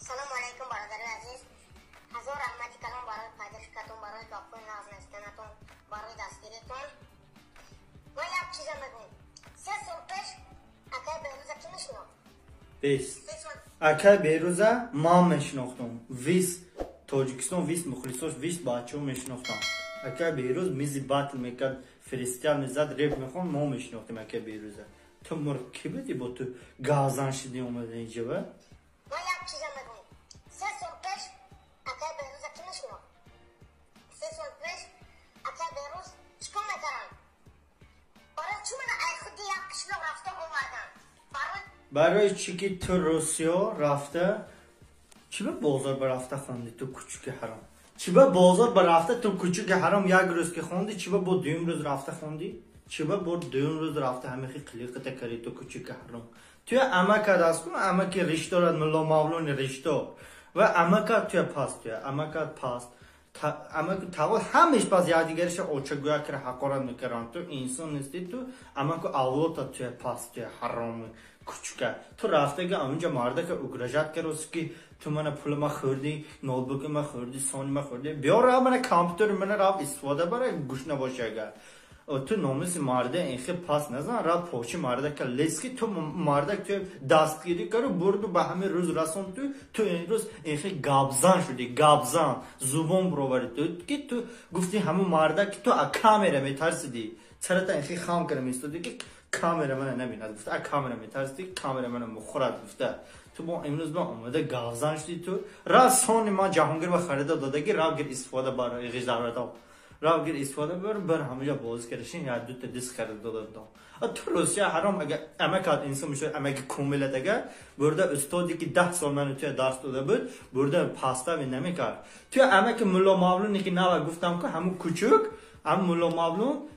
Салому алайкум, бародари азиз. Ҳазор раҳмати калом барои поддержкатон, барои гапҳои нағз навистанатон, барои дастгиритон. Ман як чиза мегӯм. 3 сол пеш акай Беҳрӯза кӣ мешинохт? Бес. 3 сол. Акай Беҳрӯза ман мешинохтам. Весь Тоҷикистон, весь мухлисош, весь бачаҳо мешинохтам. Акай Беҳрӯз мизи батл мекард, фристайл мезад, реп мехонд, мо мешинохтем акай Беҳрӯза. Ту мурғ кӣ будӣ, бо ту газан шидӣ, омада инҷа? Ман як чиза мегӯм. 3 сол пеш акай Беҳрӯза кӣ мешинохт? 3 сол пеш акай Беҳрӯз чӣ кор мекарданд? Барои чӣ мана ай худи як қишлоқ рафта оварданд? Барои Барои чӣ ки ту Русиё рафта, чӣ ба бозор ба рафта хонди, ту кучуки ҳаром? Чӣ ба бозор ба рафта, ту кучуки ҳаром, як рӯз ки хонди, чӣ ба бо дуюм рӯз рафта хонди? Чӣ ба бо дуюм рӯз рафта ҳамихи қилиқата карди, ту кучуки ҳаром? Туя амакат аст ку, амаки риш дорад, Мулло Мавлони ришдор, ва амакат туя паст, туя амакат паст, амаку тағо ҳамеш пас якдигариша очагӯя кара ҳақорат мекарданд. Ту инсон нестӣ, ту амаку авлота туя паст, туя ҳароми кучука. Ту рафтага онҷа мардака угрожать кароси, ки ту мана пулма хӯрдӣ, ноутбуки ма хӯрдӣ, сони ма хӯрдӣ, биё рав, мана компютери мана рав истифода бара, гӯш набоши. Агар ту номуси марда инхе пас назан, рав почи мардака лески, ту мардак ту дастгирӣ кару бурду ба ҳамин рӯз расон. Ту имрӯз инхе гапзан шудӣ, гапзан зубон бироварӣ, ту ки ту гуфти ҳамун мардак, ки ту а камера метарсидӣ, сарата инхе хам кара меистодӣ, ки камера мана набинад, гуфта, а камера метарсидӣ, камера мана мухӯрад, гуфта. Ту бо имрӯз ба омада гапзан шудӣ. Ту рав, сони ман Ҷаҳонгир ба харида додагӣ, рав гир, истифода бар, ғиждарвато рав гир, истифода бар, бар ҳамаҷа бозӣ кардашин, як дута диск харида дода будам. Ту Русия ҳаром, агар амакат инсон мешуд, амаки комилат, агар бурда устоде ки 10 сол ману туя дарс дода буд, бурда пастави намекард. Туя амаки Мулло Мавлуне ки нава гуфтам ку, ҳамун кучук, ҳамун Мулло Мавлун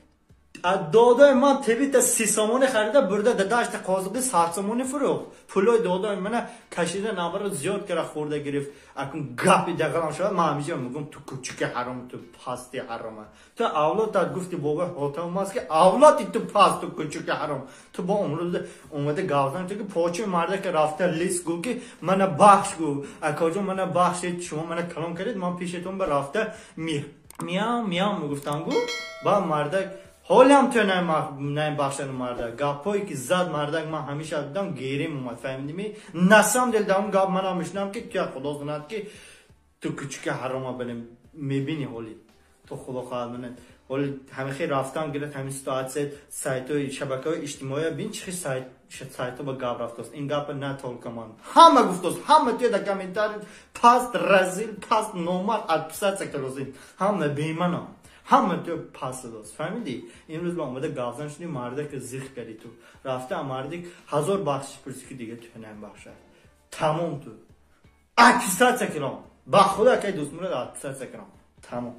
додои ман тебита 30 сомонӣ харида, бурда дадашта қозиқи 100 сомонӣ фурӯхт. Пулои додои мана кашида, наваро зиёд кара, хӯрда гирифт. Акун гапи дағалам шавад, ман ҳамиҷа мегӯм: ту кучуки ҳаром, ту пасти ҳарома, ту авлодат гуфти бобои Ҳотам аст, ки авлоди ту паст, ту кучуки ҳаром. Ту бо умрӯз омада гавзан, ту ки почи марда ки рафта лис гӯ, ки мана бахш, гӯ, акоҷон, мана бахшед, шумо мана калон кардед, ман пешетон ба рафта миям миям мегуфтам, гӯ. Ба мардак ҳолиам ту наим бахшану мардак гапҳое ки зад мардак, ман ҳамеша дидам, герим омад, фаҳмидими? На самом деле дар он гап манам мешунам, ки туя худо знад, ки ту кучуки ҳарома балем мебини. Ҳоли ту худо хоҳад мана ҳоли ҳамихе рафтам гирад, ҳамин ситуация сайтҳои шабакаҳои иҷтимоия бин, чихи сайтҳо ба гап рафтааст. Ин гапа на только ман, ҳама гуфтааст, ҳама туя дар комментарий паст, разил, паст, номард, отписаться карозин, ҳама беманам, ҳама ту пас додааст, фаҳмидӣ? Имрӯз ба омада гавзан шудӣ, мардака зих кардӣ. Ту рафта мардик ҳазор бахшиш пурсӣ, ки дига ту намебахшад, тамом. Ту отписаться кирам, ба худо, акай Дӯстмурод, отписаться кирам, тамом.